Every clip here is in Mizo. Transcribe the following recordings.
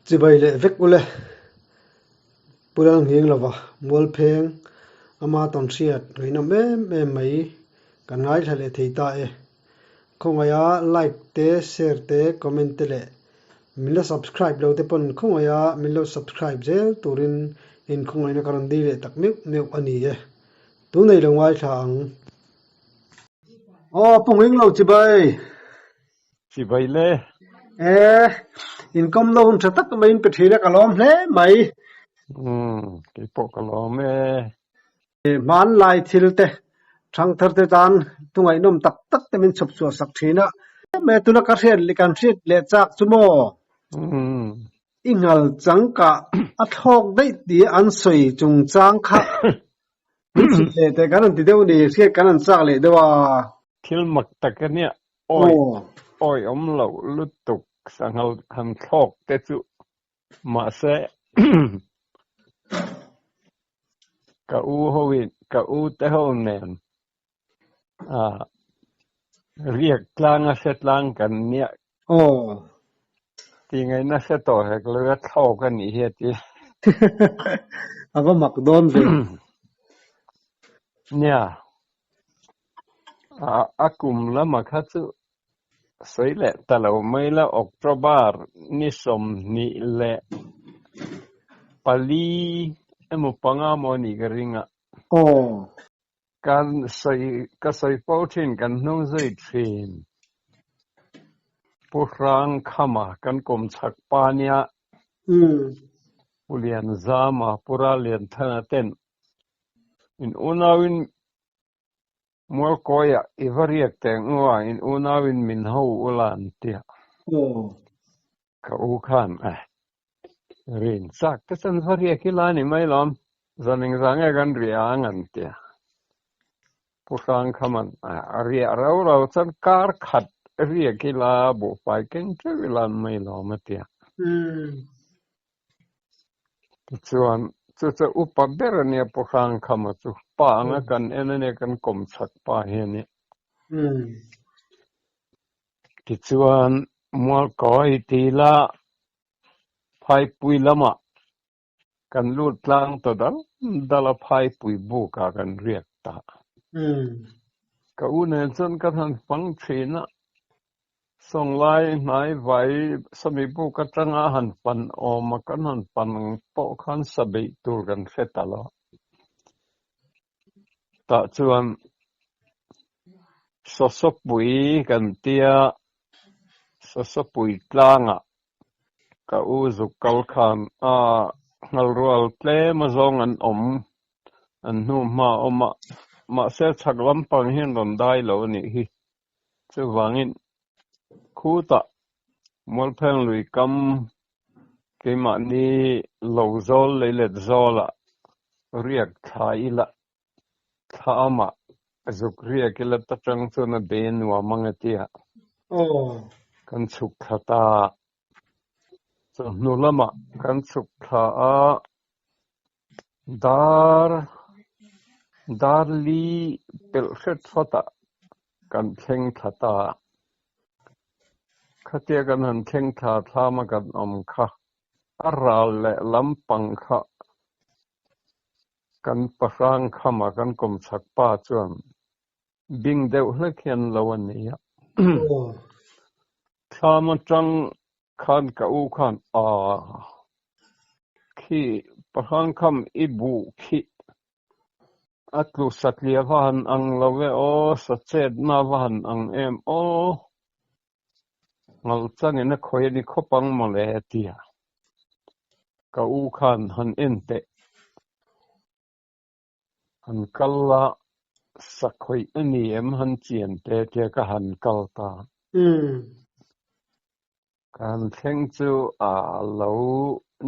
Chibai leh vek ule. Pu Lalnghing lova Mualpheng ama tawnhriat ngaihnawm em em mai kan ngaithla leh thei ta e. Khawngaiha like te, share te, comment te leh min la subscribe lo te pawn khawngaiha min lo subscribe zel turin inkhawngaihna ka rawn dil leh tak meuh meuh a ni e. Tunei lo ngaithla ang. Aw Pu Nghing lo chibai. Chibai le. E, inkawm na hun tha tak mai in pe thin a, ka lawm hle mai. Umm, keipawh ka lawm e. Hmanlai thil te, thangthar te tan thu ngaihnawm tak tak te min chhawp chhuah sak thin a. Me tuna ka hriat leh kan hriat leh chak chu maw? I ngal changkah a thlawk daih tih an sawi chungchang kha min hrilh leh teh kan han ti deuh ni, hriat kan han chak leh deuh a. Thil mak tak a nia, awi awi awm loh lutuk sanghal han thlawk te chu mahse ka u hoin ka u te ho nen ah riak tlang a hre tlang kan nia tih ngaihna hre tawh hek lo a thlawk a nih hi a ti. A va mak dawn ve. Nia a kum lama kha chu sawi leh ta lo mai la October ni 24 emaw panga maw a nih ka ring a. Kan sawi ka sawi fo thin kan hnung zui thin. Pu Hrang Khama kan kum chhak pa nia Pu Lianzama Pu Rallianthana ten In unauin Mualkawiah i va riak teh ngua, in unauin min ho ula an ti a. Ka u khan a rin chak te chuan va riak ila a ni mai lawm, zan engzah nge kan riah ang an ti a. Pu Hrangkhaman a riah rau rau chuan kar khat riak ila buhfai keng teuh ila an mai lawm a ti a. Tichuan, chu chu upa ber a nia Pu Hrangkhama chu. Pa anga kan en a nia kan kawm chhak pa hi a nia. Tichuan, Mualkawi tila Phaipui lamah kan lut tlang ta dal dal a Phaipui bukah kan riak ta. Ka u nen chuan kan han fang thin a. Sawnglai hnai vai sawmi buk atanga han pan awm a kan han pan pawh khan sa beih tur kan hre ta lo. Tah chuan Sawsawpui kan tia Sawsawpui tlangah ka u zuk kal khan a nghalrual tlem azawng an awm an hnu hma awm a mahse chhak lampang hian rawn dai lo a nih hi. Chuvangin khutah Mualpheng lui kam keimahni lo zawl leilet zawlah riak thla ila thla amah zuk riak ila ta tang chuan a be nuam ang a ti a. Kan chhuk thla ta. Chawhnu lamah kan chhuk thla a, dar dar li pelh hret hrawtah kan thleng thla ta. Khatia kan han thleng thla thlam a kan awm kha, a ral leh lampang kha kan pahrang khama kan kawmchhak pa chuan Bing deuh hlek hian lo a nei a. Thlam atang khan ka u khan a khi pahrang kham i buh khi a tlu satliah va han ang lo e aw, sa chetna va han ang em aw, ngalchangin a khawi a ni khawp ang mawle a ti a. Ka u khan han en teh. Han kal la, sakhawih a ni em han chian te tia ka han kal ta. Ka han thleng chu a lo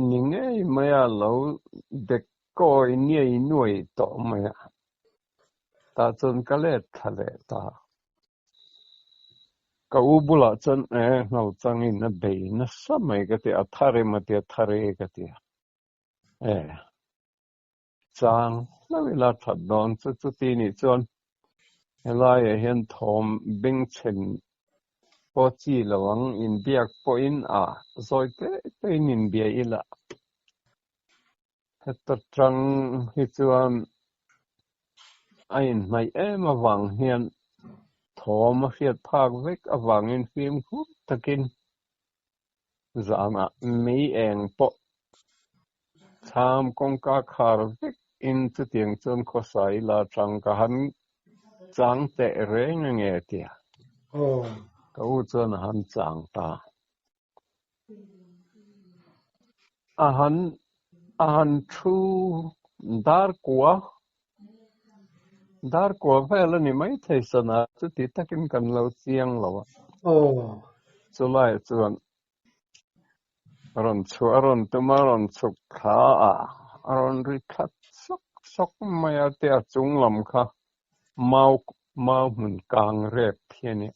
ni ngei mai a, lo dek kawi niai nuai tawh mai a. Tah chuan ka let thla leh ta. Ka u bulah chuan e ngho changin a bei nasa mai ka ti a, a thar em a ti a, thar e ka ti a. E. Chang hlauh ila that dawn chu chuti nih chuan helaiah hian thawm bengchhen pawh chi lo ang, inbiak pawhin a zawi te tein inbia ila. Heta tang hi chuan a inhnaih em avang hian thawm a hriat phak vek avangin fimkhur takin zanah mei eng pawh thlam kawngka khar vek in chutiang chuan khawsa ila tang ka han chang teh reng ange tia ka u chuan a han chang ta. A han a han thu dar kua dar kua vel a ni maithei sana chuti takin kan lo chiang lo a. Chulai chuan rawn chhuah a rawn tum a rawn chhuk thla a, a rawn ri thla sawk sawk mai a tia chung lam kha mau mau hmun kang rep hi a nia.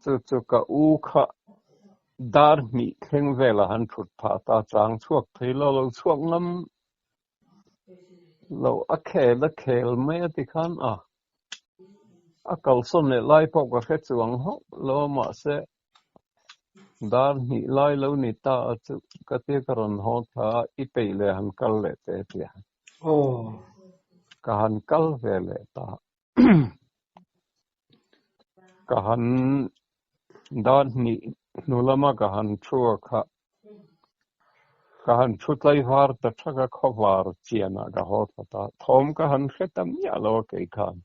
Chu chu ka u kha dar hnih thleng velah han thut phah ta chang chhuak thei lo, lo chhuak ngam lo a khel a khel mai a ti khan a, a kalsawn leh lai pawh ka hre chuang hauh lo a mahse dar hnih lai lo ni ta a chu ka tia ka rawn haw thla a i peih leh han kal leh teh a ti a. Ka han kal ve leh ta. Ka han dar hnih hnu lama ka han thu a kha, ka han thu tlaivar ta thak a khawvar chianah ka haw thla ta, thawm ka han hre ta miah lo a kei khan.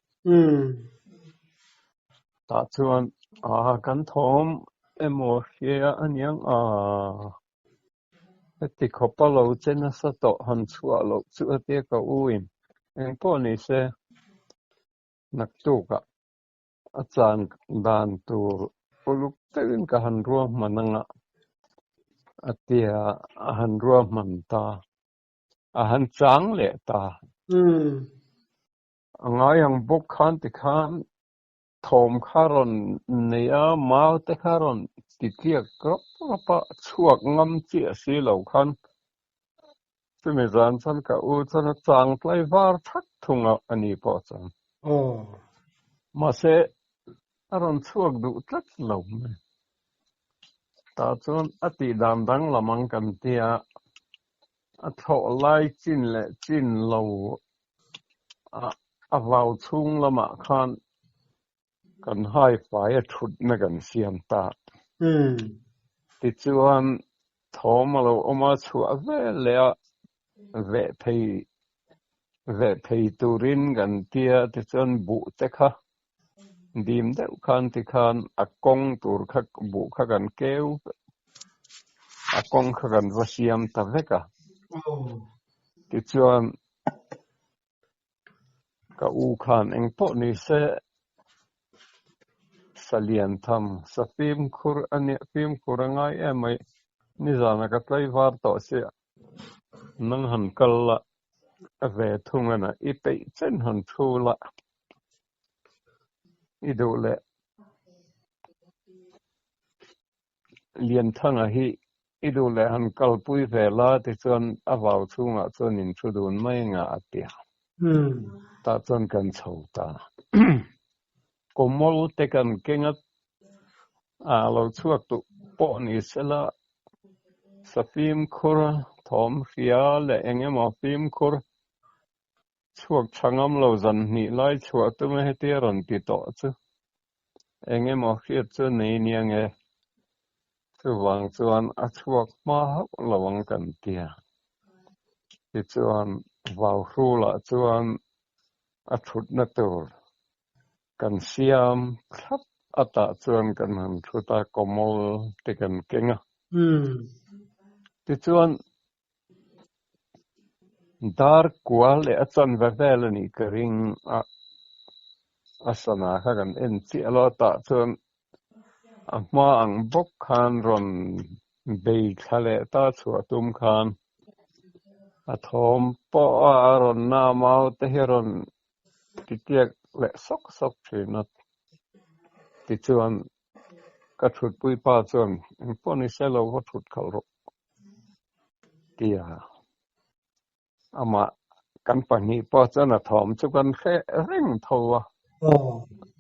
Tah chuan aa kan thawm emaw hria aniang aa heti khawpa lo che nasa tawh han chhuah loh chu a tia ka u in engpawh ni se naktukah a chan dan tur uluk deuhin ka han ruahman anga a tia a han ruahman ta a han chang leh ta. A ngai ang bawk khan tikhan thawm kha rawn nei a, mau te kha rawn ti tliak rawp rawp a, chhuak ngam chiah si lo khan chumi zan chuan ka u chuan a chang tlai var thak thung a a ni pawh chuan. Mahse a rawn chhuak duh tlat lo mai. Tah chuan a tih dan danglam ang kan tia, a thlawh lai chin leh chin lo a vau chhung lamah khan kan hai fai a thutna kan siam ta. Tichuan thawm a lo awm a chhuah vel leh a veh phei veh phei turin kan tia tichuan buh te kha dim deuh khan tikhan a kawng tur kha buh kha kan keu a kawng kha kan va siam ta vek a. Tichuan ka u khan engpawh ni se sa lian tham sa fimkhur a nia fimkhur a ngai em mai nizana ka tlaivar tawh sia nang han kal la a ve thung a na i peih chen han thu la i duh leh Lianthanga hi i duh leh han kalpui ve la tichuan a vau chhungah chuan in thu dun mai anga a ti a. Tah chuan kan chho ta. Kawmawl te kan keng a, a lo chhuak duh pawh ni sela sa fimkhur thawm hria leh eng emaw fimkhur Chhuak tha ngam lo zan hnih lai chhuah tum e hetia rawn ti tawh chu eng emaw hriat chu nei nia nge? Chuvang chuan a chhuak hma hauh lo ang kan tia. Tichuan Vauhrulah chuan a thutna tur kan siam thlap a tah chuan kan han thut a, kawmawl te kan keng a. Tichuan Dar kua leh a chanve vel a nih ka ring a, a sana kha kan en chiah lo a tah chuan a hma ang bawk khan rawn bei thla leh ta chhuah tum khan a thawm pawh a rawn na mau te hi a rawn ti tliak leh sawk sawk thin a, tichuan ka thutpui pa chuan engpawh ni se lo va thut khalh rawh. Tia amah kan pahnih pawh chuan a thawm chu kan hre reng tho a,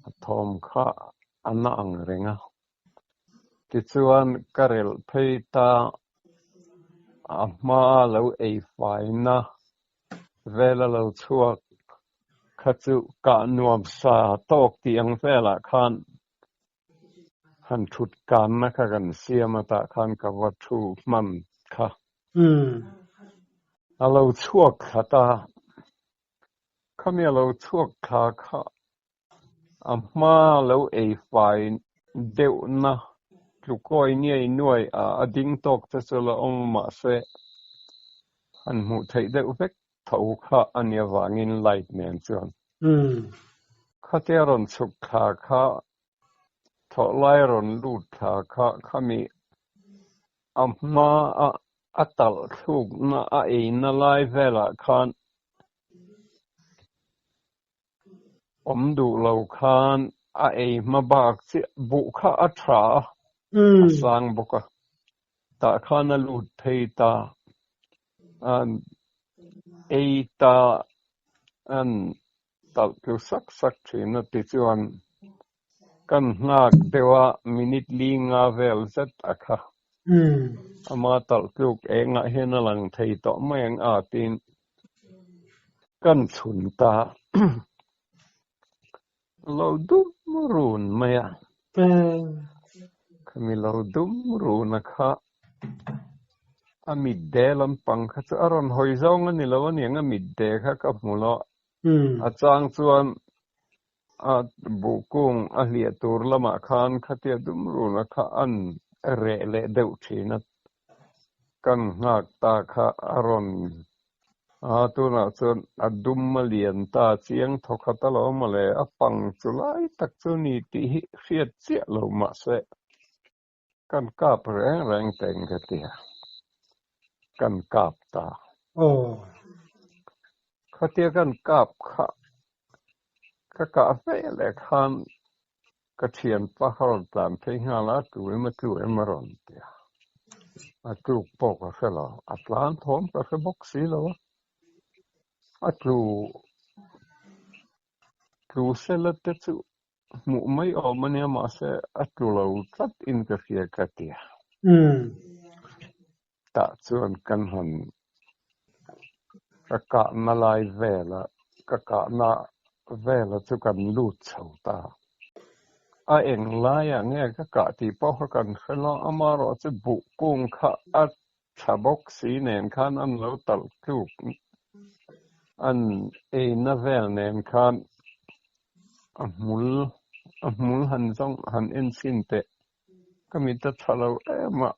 a thawm kha. A na ang reng a. Tichuan ka relh phei ta a hmaa lo ei faina vela lo chhuak kha chu kah nuam sa tawk tih ang velah khan han thut kanna kha kan siam a tah khan ka va thu hman kha. A lo chhuak thla ta. Khami a lo chhuak thla kha A hma lo ei fai deuhna tlukawi niai nuai a a ding tawk te chu la awm mahse han hmuh theih deuh vek tho kha a nia vangin light nen chuan khatia rawn chhuk thla kha thawh lai rawn lut thla kha khami a hma a a talh thlukna a eina lai velah khan Awm duh lo khan a ei hma bak chiah buh kha a tha a, a sang bawk a, tah khan a lut phei ta, an ei ta, an talh tlu sak sak thin a tichuan kan nghak deuh a minute li nga vel zet a kha. Ama talh tluk engah hian a lang thei tawh mai ang a tiin Kan chhun ta lo dum run mai a. Khami lo dum run a kha a mitde lampang kha chu a rawn hawi zawng a ni lo aniang a mitde kha ka hmu lo. A chang chuan a buhkung a hliah tur lamah khan khatia dum run a kha an reh leh deuh thin a. Kan nghak ta kha a rawn a, tunah chuan a dum a lian ta chiang thawkhat alawm mawle, a pang chu lai tak chu ni tih hi hriat chiah lo mahse kan kap reng reng teng ka ti a, kan kap ta. Khatia kan kap kha ka kah ve leh khan Ka thianpa kha rawn tlan phei nghal a, tlu em a tlu em a rawn ti a. A tluk pawh ka hre lo, a tlan thawm ka hre bawk si lo a. A tlu tlu sela te chu hmuh mai awm a nia mahse a tlu lo tlat in ka hria ka ti a. Tah chuan kan han ka kahna lai vela ka kahna vela chu kan lut chho ta. A eng laiah nge ka kah tih pawh kha kan hre lo, amaherawh chu buh kung kha a tha bawk si nen khan an lo talh tluk an eina vel nen khan a hmul a hmul han zawng han en chhin teh ka mit a tha lo em a.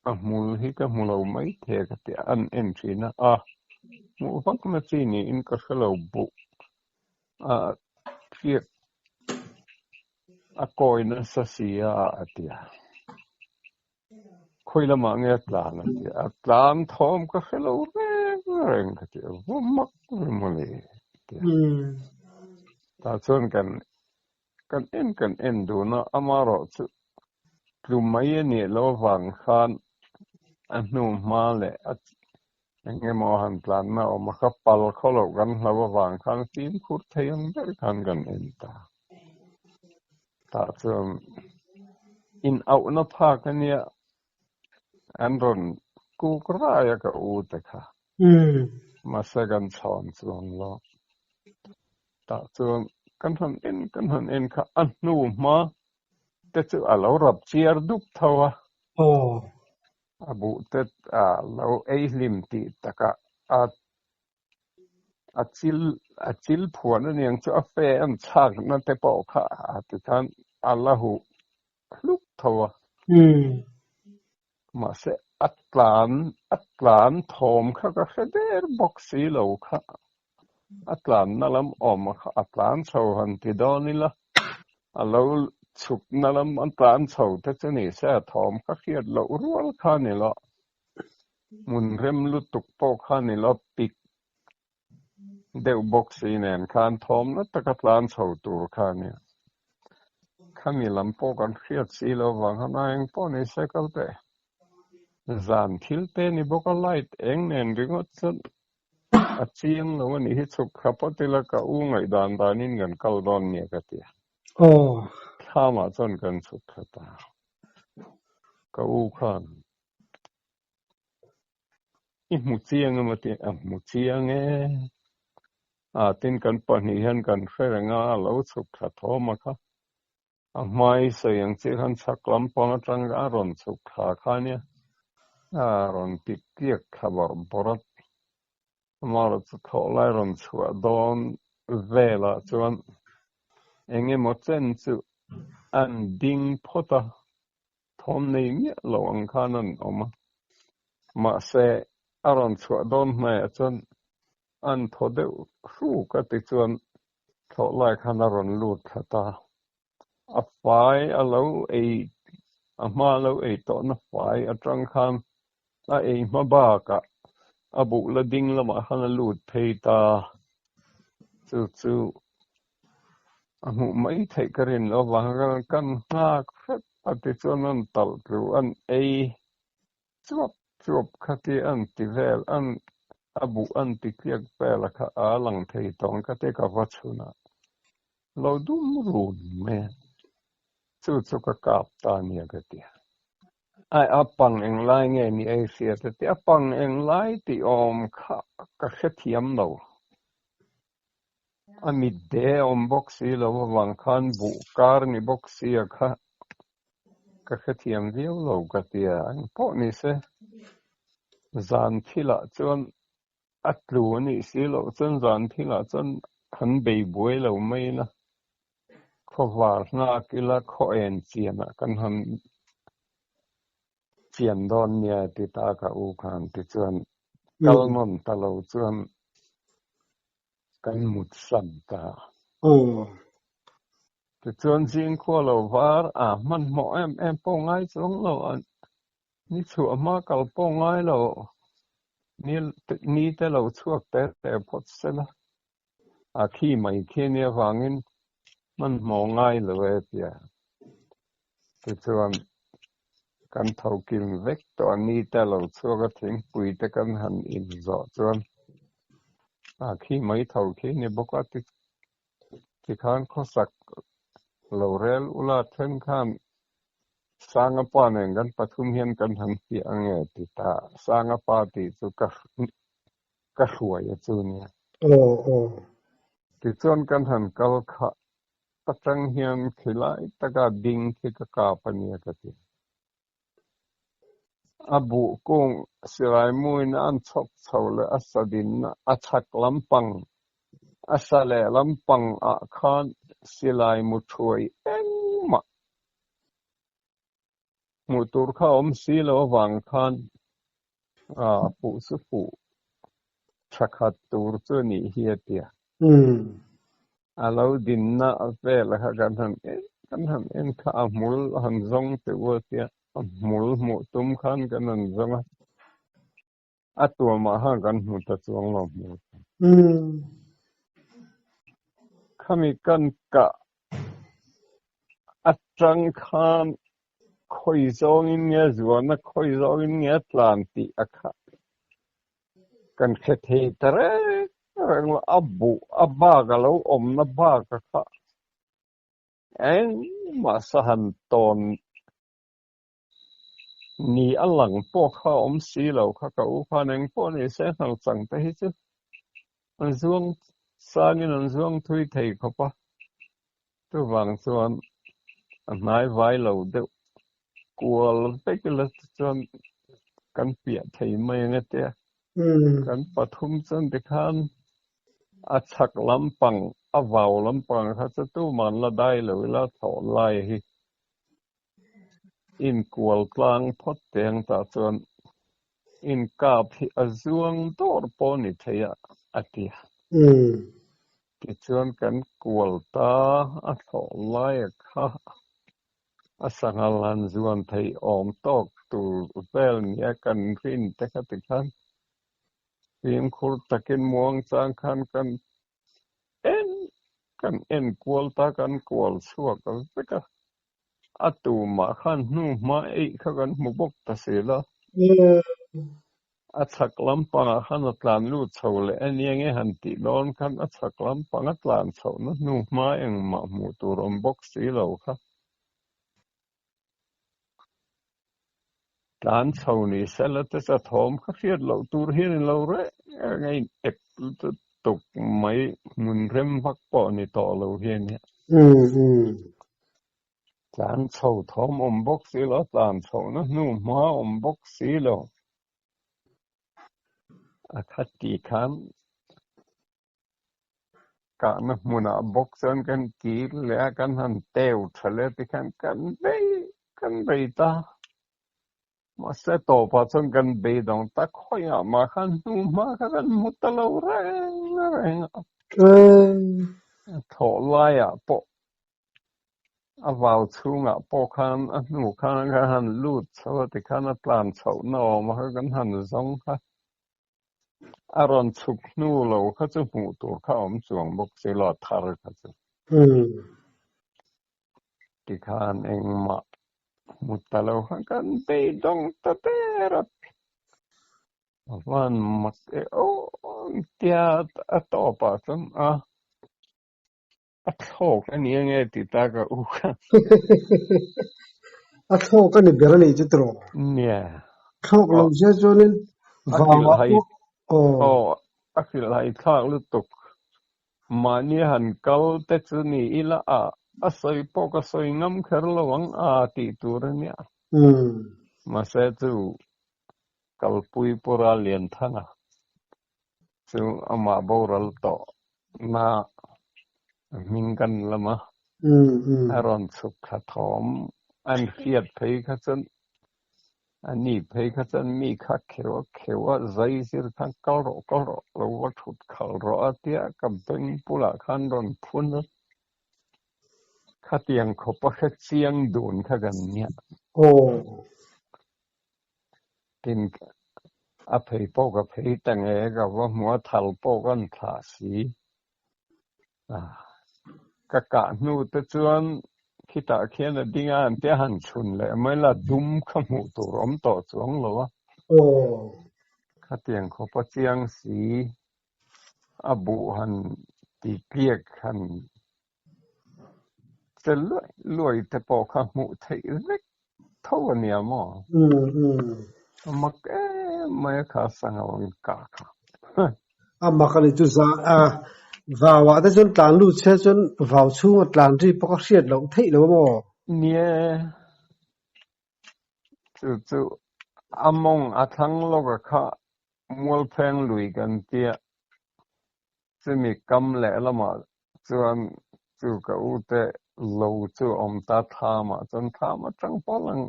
A hmul hi ka hmu lo mai thei ka ti a, an en thin a, a hmuh vak na chi niin ka hre lo buh a hriat a kawi nasa si a a ti a, khawi lamah nge a tlan a ti a, a tlan thawm ka hre lo reng reng ka ti a, va mak ve mawle a ti a, tah chuan kan Kan en kan en dun a, amaherawh chu tlu mai a nih loh avang khan a hnu hma leh a eng emaw han tlanna awm a kha pal khaw loh kan hlau avang khan fimkhur thei ang ber khan kan en ta. Tah chuan inauhna phak a nia an rawn kuk rai a ka u te kha. Mahse kan chhawn chuang lo. Tah chuan kan han en kan han en kha a hnu hma te chu a lo rap chiar dup tho a. A buh te a lo ei hlim tih takah a a chil a chil phuan aniang chu a fe an chhakna te pawh kha a tikhan a la huh hluk tho a. Mahse a tlan a tlan thawm kha ka hre der bawk si lo kha. A tlanna lam awm kha a tlan chho han ti dawn ila a lo chhukna lam a tlan chho te chu ni se a thawm kha hriat loh rual kha ni lo. Hmun rem lutuk pawh kha ni lo pik deuh bawk si nen khan thawmna taka tlan chho tur kha a nia. Khami lam pawh kan hriat si lo vang khan a eng pawh ni se kal teh. Zan thil te ni bawk a light eng nen ringawt chuan a chiang lo a nih hi chhuk kha pawt ila ka u ngaihdan danin kan kal dawn nia ka ti a. Thlamah chuan kan chhuk thla ta. Ka u khan i hmu chiang emaw tih a hmu chiang e. A tin kan pahnih hian kan hre reng a, a lo chhuk thla thawm a kha. A hmai sawi ang chiah khan chhak lampang atang a rawn chhuk thla kha nia. A rawn ti kiak thla bawrh bawrh a. Amaherawh chu thawh lai rawn chhuah dawn velah chuan eng emaw chen chu an ding phawt a, thawm nei miah lo ang khan an awm a. Mahse, a rawn chhuah dawn hmaiah chuan an thaw deuh hruk a tichuan thlawh lai khan a rawn lut thla ta. A fai a lo ei, a hma a lo ei tawhna fai atang khan a ei hma bakah a buh la ding lamah khan a lut phei ta. Chu chu a hmuh mai theih ka rin loh avang khan kan nghak hrep a tichuan an talh tlu an ei chuap chuap kha ti an ti vel an a buh an ti tliak vel a kha a lang thei tawng ka ti ka va chhun a lo dum run mai a chu chu ka kap ta nia ka ti a ai a pang eng lai nge ni ei hriat a ti a pang eng lai tih awm kha ka hrethiam lo a mit de awm bawk si lo avang khan buh kar ni bawk si a kha ka hrethiam viau lo ka ti a, engpawh ni se zan thilah chuan a tlu a nih si loh chuan zan thilah chuan han bei buai lo mai ila, khawvar nghak ila khaw en chianah kan han chian dawn nia ti ta ka u khan tichuan kal nawn ta lo chuan kan mut san ta. Tichuan zingkhua lo var a hmanhmawh em em pawh ngai chuang lo a, ni chhuah hma kal pawh ngai lo, ni te lo chhuak te te phawt sela a khi mai khi nia avangin hmanhmawh ngai lo e tia. Tichuan kan tho kim vek tawh a, ni te lo chhuak a thingpui te kan han inzawh chuan a khi mai tho khi ni bawk a ti tikhan khawsak lo rel ula then khan Sanga pa nen kan pathum hian kan han fiah ange ti ta Sanga pa tih chu ka ka hruai a chu nia. Aw aw. Tichuan kan han kal kha atang hian khilai taka ding khi ka kap a nia ka ti. A buh kung silai muin a an chhawk chho leh a sa dinna a chhak lampang a sa leh lampang ah khan silai mu thuai engmah hmuh tur kha a awm si lo avang khan a fuh chu fuh tha khat tur chu a nih hi a ti a. A lo dinna vel kha kan han en kan han en kha a hmul han zawng teh u a tia, a hmul hmuh tum khan kan han zawng a, a tuamah khan kan hmu ta chuang lo hmul kha. Khami kan kah atang khan khawi zawngin nge zuana khawi zawngin nge tlan tih a kha kan hre thei ta reng reng lo, a buh a bak a lo awmna bak a kha engmah sahan tawn ni a lang pawh kha a awm si lo kha ka u khan engpawh ni se hnal chang te hi chu an zuang sangin an zuang thui thei khawp a, chuvang chuan a hnai vai lo deuh kual vek ila chuan kan piah thei mai ang e tia kan pathum chuan tikhan a chhak lampang a vau lampang kha chu tuman la dai lo ila thlawh lai hi Inkual tlang phawt teng tah chuan inkap hi a zuang dawr pawh ni thei a, a ti a. Tichuan kan kual ta a thlawh laia kha a sanghal han zuan thei awm tawk tur vel nia kan rin te kha tikhan fimkhur takin muangchang khan kan En kan en kual ta kan kual chhuak vek a, a tumah khan hnu hma eih kha kan hmu bawk ta si lo. A chhak lampangah khan a tlan lut chho leh a nia nge han tih dawn khan a chhak lampang a tlan chhohna hnu hma engmah hmuh tur awm bawk si lo kha. Tlan chho ni sela te chu a thawm kha hriat loh tur hian in lo reng reng a in ep lutuk mai hmun rem vak pawh ni tawh lo hi a nia. Tlan chho thawm awm bawk si lo, tlan chhohna hnu hma awm bawk si lo. A khat tih khan Kahna hmunah bawk chuan kan kir leh a, kan han teu tha leh tikhan kan bei kan bei ta. Mahse tawpah chuan kan beidawng ta khawiah mah khan hnu hma kha kan hmu ta lo reng reng a. Thawh laiah pawh a vau chhungah pawh khan a hnu khan kan han lut chho a tikhan a tlan chhohna awm a kha kan han zawng kha. A rawn chhuk hnu lo kha chu hmuh tur kha awm chuang bawk si lo a thar kha chu. Tikhan engmah hmu ta lo khan kan beidawng ta der a. A van mak e aw tia a tawpah chuan a a thlawk a ni ange ti ta ka u kha. A thlawk a ni ber a nih chu tiraw? Nia. Thlawk lo se chuanin vangah pawh aw. Aw, a hrilhhai thlak lutuk. Mahni han kal te chu ni ila a, a sawi pawh ka sawi ngam kher lo ang a tih tur a nia. Mahse chu kalpui pura Lianthanga chu amah boral tawh na hming kan lam a, a rawn chhuk thla thawm an hriat phei kha chuan a ni phei kha chuan mi kha kheuh a kheuh a, zai zir khan kal rawh kal rawh lo va thut khalh rawh a tia ka beng bulah khan rawn phun a, khatiang khawp a hre chiang dun kha kan nia. Tin, a phei pawh ka phei ta nge ka va hmu a, thal pawh kan thlah si. Ka kah hnu te chuan khitah khian a ding a, an tia han chhun leh mai la, dum kha hmuh tur awm tawh chuang lo a. Khatiang khawp a chiang si, a buh han ti tliak han Che luai luai te pawh kha hmuh theih vek tho a nia maw? A mak em mai a kha sangha an kah kha. A mak a ni chu za a vau ah te chuan tlan lut se chuan vau chhunga tlan ri pawh ka hriat loh theih lo a maw? Nia, chu chu a mawng a thlang lawk a kha Mualpheng lui kan tia Chumi kam lehlamah chuan chu ka ute lo chu a awm ta thlamah chuan thlam atang pawh lang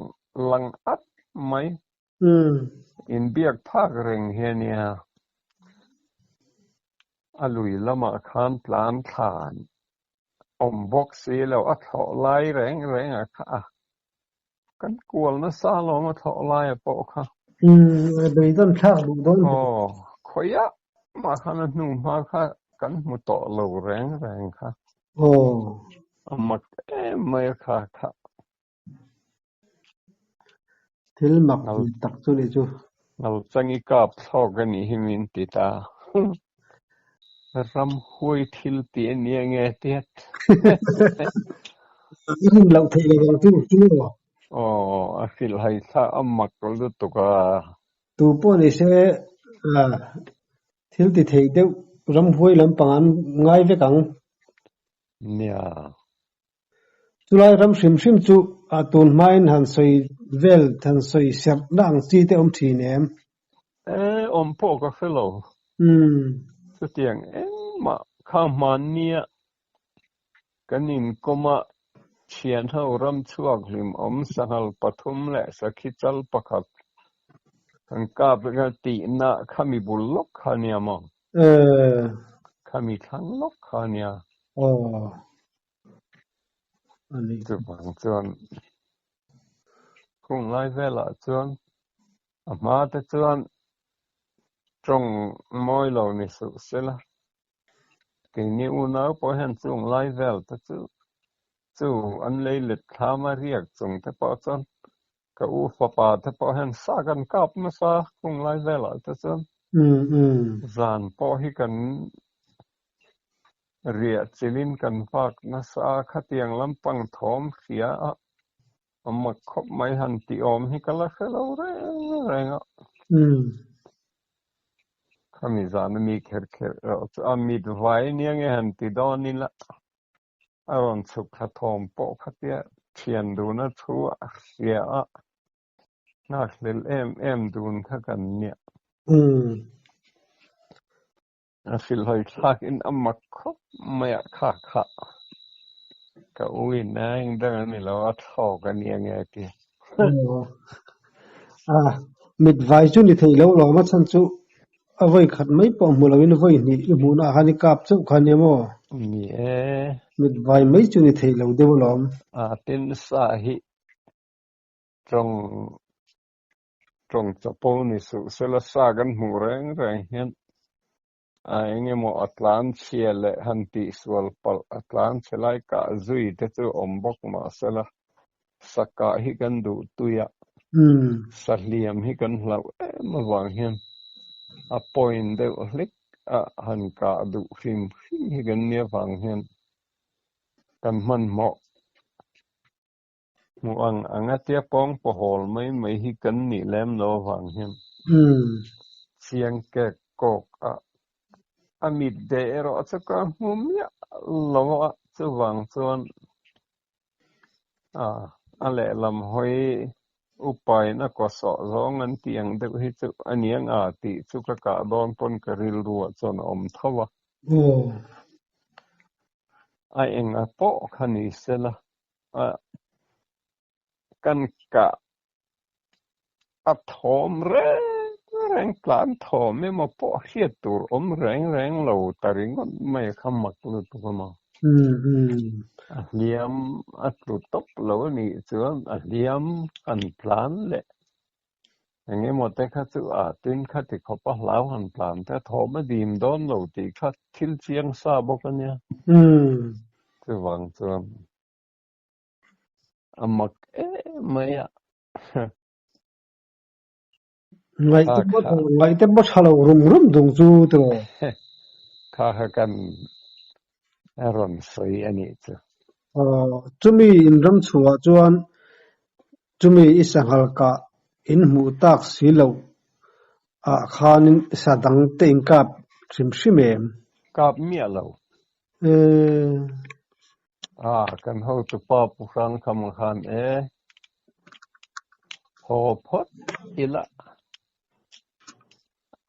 lang at mai. Inbiak phak reng hi a nia. A lui lamah khan tlan thlan awm bawk si lo a thlawh lai reng reng a kha a. Kan kual nasa alawm a thlawh laia pawh kha. Umm, beidawn thlak duh dawn ve. Aw, khawiah mah khan a hnu hma kha kan hmu tawh lo reng reng kha. Aw. A mak em mai a kha kha. Thil mak tak chu ni chu. Ngalchang i kap thlawk a nih hi min ti ta. Ramhuai thil tih a nia nge tiat. I rin loh theih lo ang chu chu maw? Aw, a hrilhhai thlak a mak lutuk a. Tu pawh ni se thil ti thei deuh ramhuai lampang an ngai vek ang. Nia. Chulai ram hrim hrim chu a tun hmain han sawi vel han sawi serh na ang chi te awm thin em? E, awm pawh ka hre lo. Chutiang engmah kha hmannia kan inkawm a, thianho ram chhuak hlim awm sanghal pathum leh sakhi chal pakhat kan kap vek a tihna khami bul lawk kha nia maw? Khami thlang lawk kha nia. Chuvang chuan khung lai velah chuan a hma te chuan tawng mawi lo ni suh sela, keini unau pawh hian chung lai vel te chu chu an lei let thlam a riak chung te pawh chuan ka u fapa te pawh hian sa kan kap nasa khung lai velah te chuan zan pawh hi kan Riah chilin kan vak nasa a, khatiang lampang thawm hria a A mak khawp mai han tih awm hi ka la hre lo reng reng a. Khami zan a mi kher kher erawh chu a mit vai nia nge han ti dawn ila a rawn chhuk thla thawm pawh khatia thian duna thu a hria a, nghakhlel em em dun kha kan nia. A hrilhhawi thlakin a mak khawp mai a, kha kha ka uin a eng dang a ni lo a thlawk a nia nge ti. A mit vai chu ni thei lo lawm a chhan chu a vawi khat mai pawh hmu loin vawi hnih i hmuhna ah khan i kap chauh kha nia maw? Ni e. Mit vai mai chu ni thei lo deuh alawm. A tin sa hi tawng Tawng chapo ni suh sela sa kan hmuh reng reng hian a eng emaw a tlan chhia leh han tihsual palh a tlan chhe lai kah zui te chu awm bawk mah sela sa kah hi kan duh tui a, sa hliam hi kan hlauh em avang hian a point deuh hlek a han kah duh hrim hrim hi kan nia vang hian kan hmanhmawh. Hmuh ang ang a tia pawng pawhawl mai mai hi kan nih lem lo avang hian chiang kek kawk a a mit deh erawh chu ka hmu miah lo a, chuvang chuan a lehlam hawi upain a kaw sawh zawng an tih ang deuh hi chu a niang a tih chu ka kah dawn pawn ka rilruah chuan a awm tho a. A enga pawh kha ni sela a kan kah a thawm reng reng tlan thawm emaw pawh hriat tur awm reng reng lo ta ringawt mai a kha mak lutuk a maw. A hliam a tlu tawp lo a nih chuan a hliam han tlan leh eng emaw te kha chu a tin kha ti khawp a hlau han tlan te a thawm a dim dawn lo tih kha thil chiang sa bawk a nia. Chuvang chuan A mak em mai a. Ngaihte pawh ngaihte pawh tha lo rum rum dung chu tiraw. Kha kha kan rawn sawi a nih chu. Aw, chumi in ram chhuah chuan chumi i sanghal kah in hmuh tak si loh ah khanin sa dang te in kap hrim hrim em? Kap miah lo. A, kan hotupa Pu Hrangkhama khan e, haw phawt ila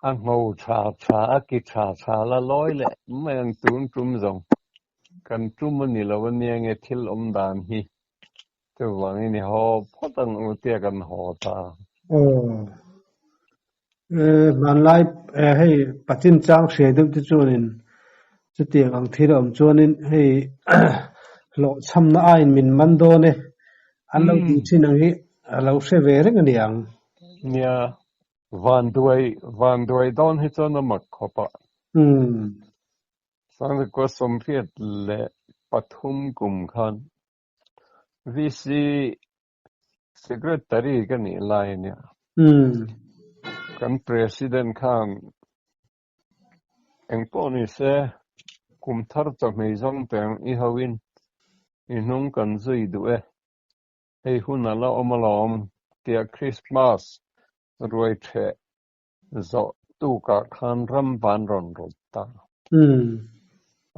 a ngho tha tha a ki tha tha la lawi leh mai ang tun tum zawng kan tum a ni lo ania nge thil awm dan hi chuvangin i haw phawt ang u tia kan haw ta. Aw, Hmanlai hei pachin chang hriai deuh te chuanin chutiang ang thil a awm chuanin hei hlawhchhamna aiin min man dawn e an lo tih thin ang hi a lo hre ve reng a ni ang. Nia, vanduai vanduai dawn hi chuan a mak khawp a. Sangkua 83 kum khan VC Secretary ka nih lai a nia. Kan President khan engpawh ni se kum thar chawhmei zawng teng i hoin i hnung kan zui duh e, hei hun a la awm alawm tia Christmas ruai ṭheh Zawh tukah khan ram van rawn rawt ta.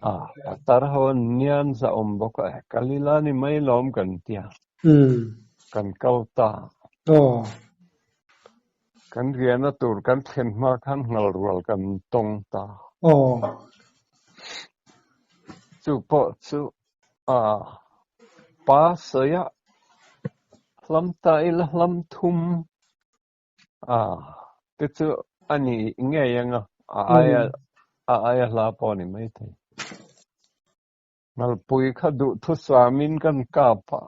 A, patar ho an nian za awm bawk a, kal ila ni mai lawm kan tia. Kan kal ta. Kan riahna tur kan thlen hma khan nghal rual kan tawng ta. Chu pawh chu a pa sawi a, hlam ta ila hlam thum A, te chu a ni ngei ang a, a aia a aia hla pawh a ni maithei. Ngalpui kha duhthusamin kan kap a.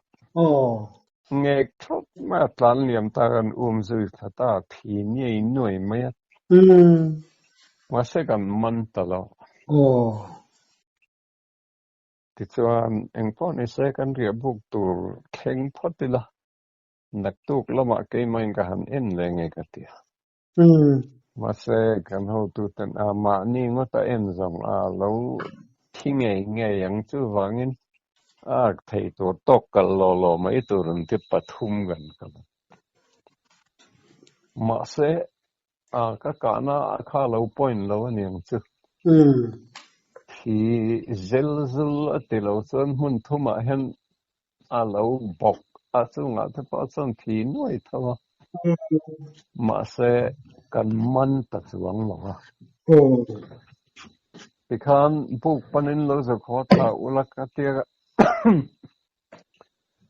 Ngek thawt mai a tlan liam ta kan um zui thla ta a thi niai nuai mai a. Mahse kan man ta lo. Tichuan engpawh nise kan riah buk tur thleng phawt ila. Naktuk lamah keimahin ka han en leh nge ka ti a. Mahse, kan hotuten a mahni ngawt a en zawng a lo thi ngei ngei ang chuvangin A thei tur tawk kal law law mai tur an ti pathum kan kal a. Mahse, a ka kahna ah kha a lo point lo a niang chu. Thi zel zul a ti lo chuan hmun thumah hian a lo bawk a, chungah te pawh chuan thi nuai tho a. Mahse, kan man ta chuang lo a. Tikhan buk panin lo zuk haw thla ula ka tia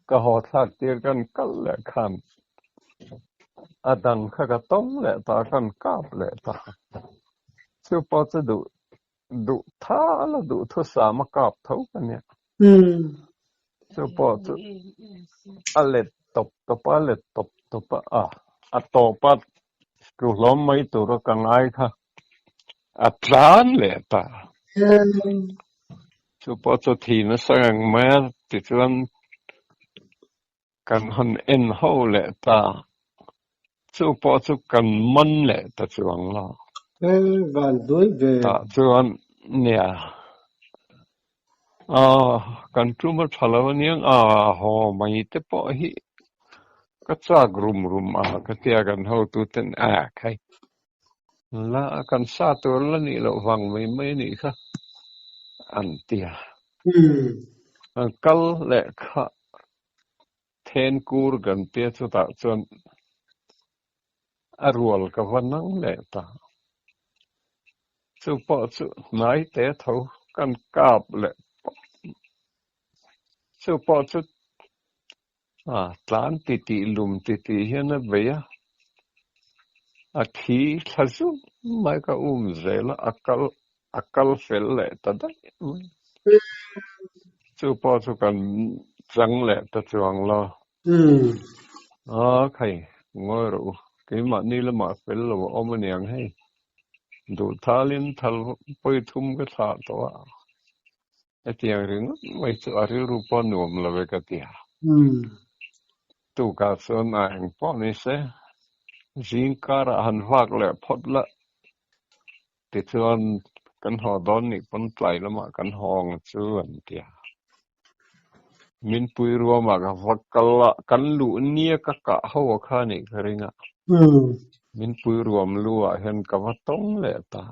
ka haw thlak tir kan kal leh khan a dang kha ka tawng leh ta kan kap leh ta. Chu pawh chu duh duh thal a duh thusam a kap tho ka nia. Chu pawh chu a let tawp tawp a, a let tawp tawp a, a a tawp a tlu hlawm mai tura ka ngai kha a tlan leh ta. Chu pawh chu thi nasa reng mai a, tichuan kan han en ho leh ta. Chu pawh chu kan man leh ta chuang lo. Van duai ve. Tah chuan nia. Aw, kan tum a tha lo aniang a, haw mai te pawh hi ka chak rum rum a ka tia kan hotuten a khai. La kan sa tur la nih loh vang mai mai a nih kha an ti a. An kal leh kha then kur kan tia chutah chuan a rual ka va nang leh ta. Chu pawh chu hnai te tho kan kap leh pawp. Chu pawh chu A tlan titih lum titih hian a bei a, a thi thla zung mai ka um zel a, a kal a kal fel leh ta daih mai. Chu pawh chu kan chang leh ta chuang lo. A khai, ngawi rawh u, keimahni lamah fel lo a awm aniang hei. Duhthalin thal pawi thum ka thlah tawh a. Hetiang ringawt mai chu a rilru pawh nuam lo e ka ti a. Tukah chuan a eng pawh ni se, zing karah han vak leh phawt la, tichuan kan haw dawn nih pawn tlai lamah kan haw ang chu an ti a. Min pui ruamah ka va kal a, kan luh nia ka kah ho a kha nih ka ring a. Min pui ruam lu ah hian ka va tawng leh ta.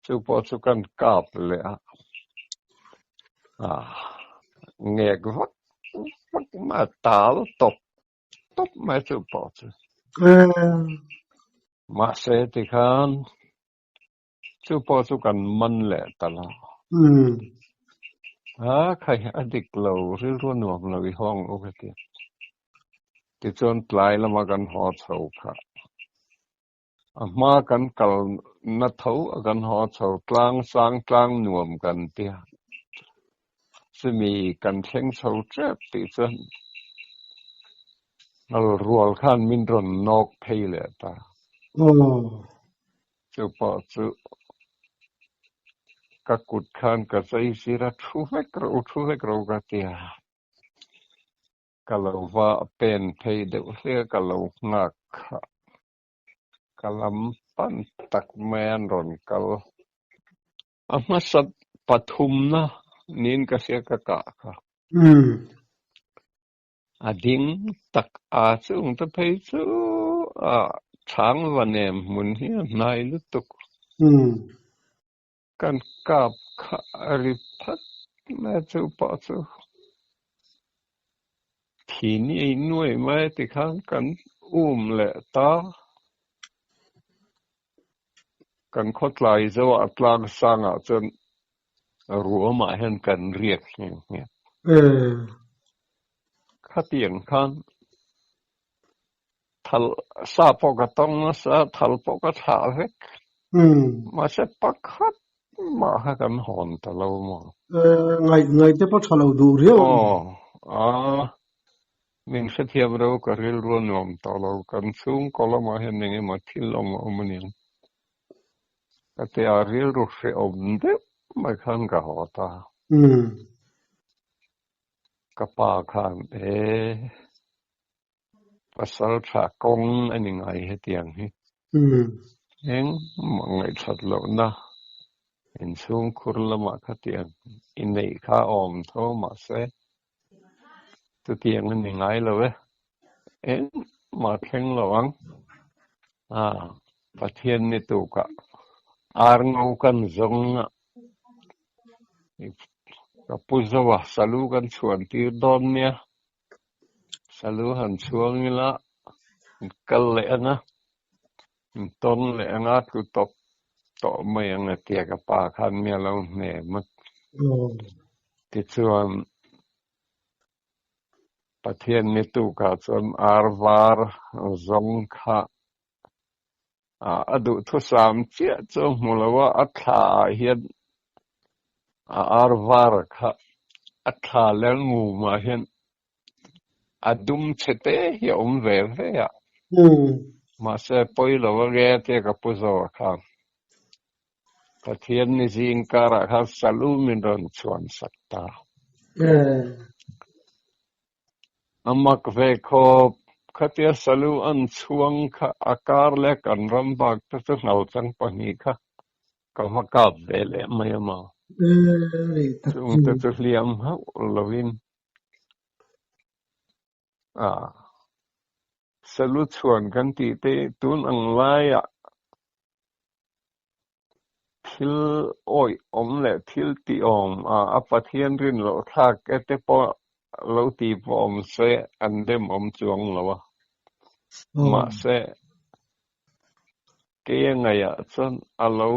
Chu pawh chu kan kap leh a, ah ngek vak vak mai a, tal tawp tawp mai chu pawh chu. Mahse tikhan chu pawh chu kan man leh ta lo. A khai a dik lo, rilru nuam lo i hawng u ka ti. Tichuan tlai lama kan haw chho kha. A hma kan kal na tho a kan haw chho tlang sang tlang nuam kan ti a, chumi kan thleng chho tep tih chuan ngal rual khan min rawn nawk phei leh ta. Chu pawh chu ka kut khan ka zai zir a, thu vek rawh u, thu vek rawh u ka ti a. Ka lo va pen phei deuh hle a, ka lo nghak kha. Ka lam pan tak mai an rawn kal. A hmasa pathumna niin ka hria ka kah kha. A ding tak a chung te phei chu a chhang va nem hmun hi a hnai lutuk. Kan kap kha a ri phat mai a chu pawh chu thi ni nuai mai ti khan kan um leh ta. Kan khawtlai zoah tlang sangah chuan ruamah hian kan riak nghe nghe. Khatiang khan Thal sa pawh ka tawng nasa, thal pawh ka thlah vek. Mahse pakhat mah kha kan hawn ta lo maw? Ngaih ngaih te pawh tha lo duh riau a ni. Aw, a, min hrethiam reuh ka rilru a nuam tawh lo. Kan chhungkaw lamah hian eng emaw thil awm a awm a niang. Ka ti a, rilru hrehawm deuh mai khan ka haw ta. Ka pa khan, E. Pasal tha kawng a ni ngai hetiang hi. Eng mah ngaihthat lohna Inchhungkhur lamah khatiang i neih kha awm tho mahse chutiang a ni ngai lo e. Engmah thleng lo ang. A, Pathian ni tukah ar ngo kan zawng a, ka pu zo a, salu kan chhuan tir dawn nia. Salu han chhuang ila kal leh ang a, tawn leh ang a, tlu tawp tawh mai ang a tia ka pa khan mi a lo hnem a. Tichuan Pathian ni tukah chuan ar var zawng kha a duhthusam chiah chu hmu lo a, a thla ah hian a ar var kha a thla leh a ngum ah hian a dum chhe te hi a awm ve ve a, mahse pawi lo a nge tia ka pu zawh a khan Pathian ni zing karah khan salu min rawn chhuan sak ta. A mak ve khawp, khatia salu an chhuang kha a kar leh kan ram bak te chu hnauchang pahnih kha ka va kap ve leh mai a maw? Chung te chu hliam hauh lovin a salu chhuan kan tih te tun ang laiah Thil awih awm leh thil tih awm a, a Pathian rin loh thlak e te pawh lo ti pawh awm se an dem awm chuang lo a. Mahse, kei a ngaihah chuan a lo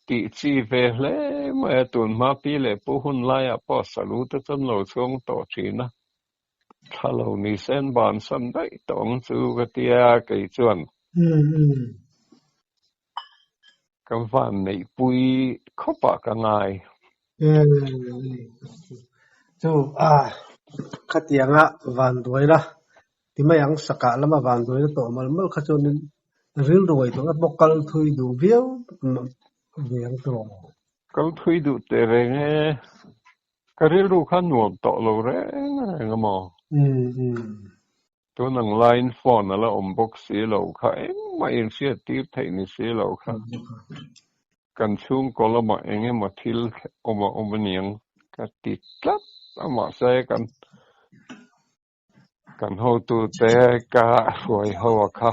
tih chi ve hle mai a, tun hma pi leh pu hun laiah pawh salu te chuan lo chhuang tawh thin a. Thla lo ni sen bansan daih tawh ang chu ka tia kei chuan ka van neihpui khawpah ka ngai. Chu a khatianga van duaina ti mai ang sakah lama van duaina tawh mawlh mawlh kha chuanin rilru ngaihtuahna pawh kal thui duh viau ve ang tawh. Kal thui duh teh reng e. Ka rilru kha nuam tawh lo reng reng a maw? Tun ang laiin phone a la awm bawk si lo kha, engmah inhriat tir theih ni si lo kha. Kan chhungkaw lamah eng emaw thil awm a awm aniang ka ti tlat a, mahse kan Kan hotute ka hruai ho a kha,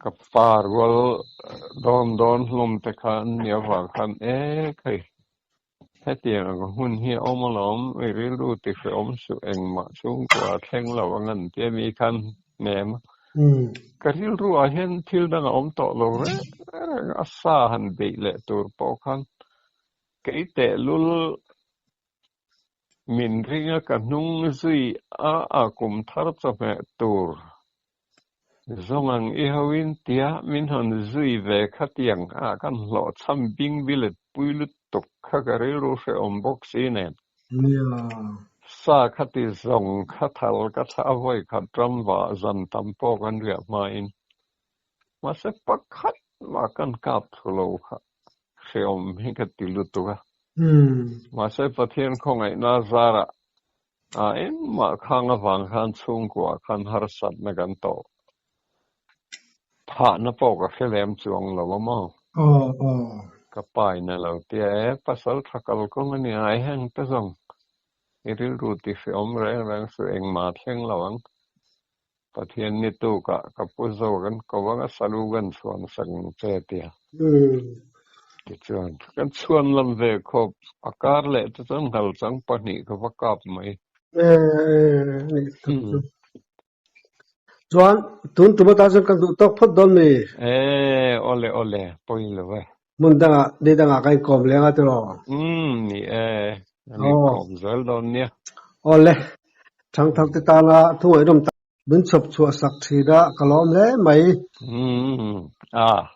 ka pa rual dawn dawn hlawm te kha an nih avang khan e khei, hetiang ang hun hi a awm alawm, i rilru ti hrehawm suh engmah chhungkua a thleng lo ang an tia mi khan hnem a. Ka rilru ah hian thil dang a awm tawh lo reng reng a, sa han beih leh tur pawh khan kei tehlul Min ring a ka hnung zui a a kum thar chawhmeh tur zawng ang i ho in tia min han zui ve khatiang a kan hlawhchham bing bilet pui lutuk kha ka rilru hrehawm bawk si nen. Sa khati zawng kha thal ka thla vawi khat ram vah zan tam pawh kan riah hma in mahse pakhat mah kan kap thlu lo kha. Hrehawm hi ka ti lutuk a. Mahse Pathian khawngaihna zarah a engmah khang avang khan chhungkua khan harsatna kan tawh phahna pawh ka hre lem chuang lo a maw? Ka pa in a lo tia e, pasal tha kalkawng a ni ai heng te zawng i rilru ti hrehawm reng reng suh engmah thleng lo ang. Pathian ni tukah ka pu zo kan ko ang a, salu kan chhuan sak ang che tia. Tichuan, kan chhuan lam ve khawp, a kar leh te chuan nghalchang pahnih ka va kap mai. Chuan, tun tum atan chuan kan duh tawk phawt dawn mi? E, awle awle, pawi lo e. Hmun dangah, ni dangah ka inkawm leng a tiraw? Umm, ni e, kan inkawm zel dawn nia. Awle, Thangthar te tana thu ngaihnawm tak min chhawp chhuah sak thin a, ka lawm hle mai. Umm, a.